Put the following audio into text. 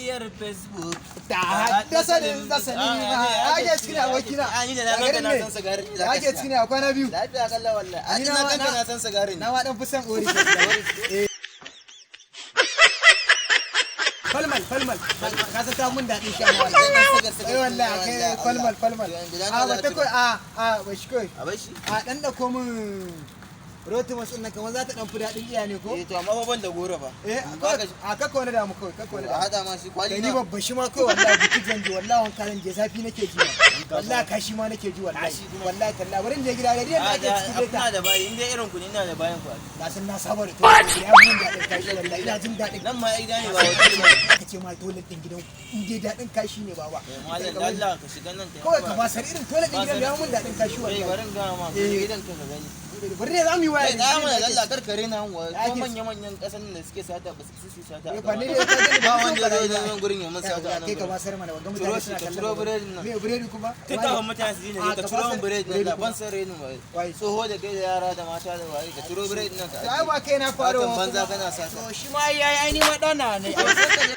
Soyayyar Facebook. Ta haddasa ne da sani ma. Ake cikin abokina. Ni da na ganka na san sigarin ne. Ake cikin a kwana biyu. Lafiya kalla wallahi. Ni Ni na na ma- ganka na san sigarin ne. Na ma dan fi son ori. Eh. Falmal, falmal. Ka san ta mun daɗin sha ma wallahi. Ai wallahi kai falmal, falmal. A ba ta koi a ba shi koi. A bai shi? A dan dauko min rotimas ɗin nan kamar za ta dan fi daɗin iya ne ko? Eh, to amma fa ban da goro fa. Eh, Ba ka a kakka wani damu kawai, kakka wani a damu. hada ma shi kwali Kai ni na. babba shi ma kawai wallahi butik zan je, wallahi wanka zan je, zafi nake ji wallahi, kashi ma nake ji wallahi. Kashi kuma. Wallahi talla bari in je gida da yadda A ake da ciki dai ina ta da bayi, in dai irin ku ne, ina da bayan ku. Na san na saba da toilet ya mun daɗin kashi wallahi, ina jin daɗin. Nan ma ai gida ne ba hotel ba. Aka ce ma toilet din gidan in dai daɗin kashi ne baba. Eh, malam da Allah ka shiga nan ka. Kawai ka basar irin toilet din gidan ya mun daɗin kashi Eh, wallahi. bari in gaya ma, ka Eh. je gidan ka ka gani. Bari ne za mu yi waya. Kai da mana da Allah karkare na wa ko Ake- manya manyan kasan da suke sata ba su su sata. Eh, ba ni dai ka gani ba ba wanda ba zai zo nan gurin ya mun sata a nan kai ka gurin. basar mana wanga Ciro mutane shi, suna ka kallon ciro mu. biredin nan. Me biredi kuma? Tun kafin mutane su ji ne A, ka ka ciro min basar biredi biredi nan, kuma. ban san renin Wai. waye. Tsoho da kai da yara da mata da waye, ka ciro biredi nan ka. To ai ba kai na fara Fatan wa banza kuma. kana sata. To shi ma yayi, ai ni ma dana ne. Sai ka je